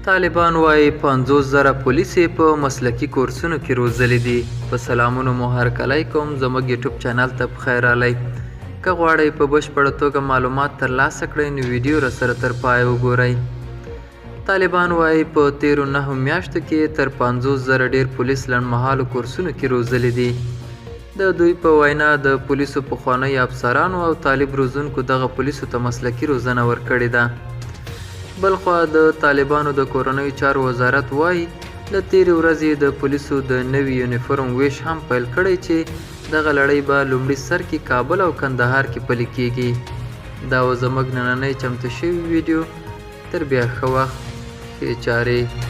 طالبان وايي 50,000 پولیس یې په مسلکي کورسونو کې روزلي دي. په سلامونو مو هرکلی کوم، زموږ یوټیوب چینل ته پخیر راغلی. که غواړئ په بشپړه توګه معلومات ترلاسه کړئ نو ویډیو راسره تر پایه وګورئ. طالبان وايي په تېرو نهو میاشتو کې یې تر 50,000 ډېر پولیس لنډمهالو کورسونو کې روزلي دي. د دوی په وینا د پولیسو پخوانیو افسرانو او طالب روزونکو دغه پولیسو ته مسلکي روزنه ورکړې ده. بلخوا د طالبانو د کورنیو چارو وزارت وايي، له تېرې ورځې د پولیسو د نوي یونیفورم وېش هم پیل کړی چې دغه لړۍ به لومړي سر کې کابل او کندهار کې پلي کېږي. دا وه زموږ نننۍ چمتو شوې ویډیو. تر بیا ښه وخت، ښې چارې.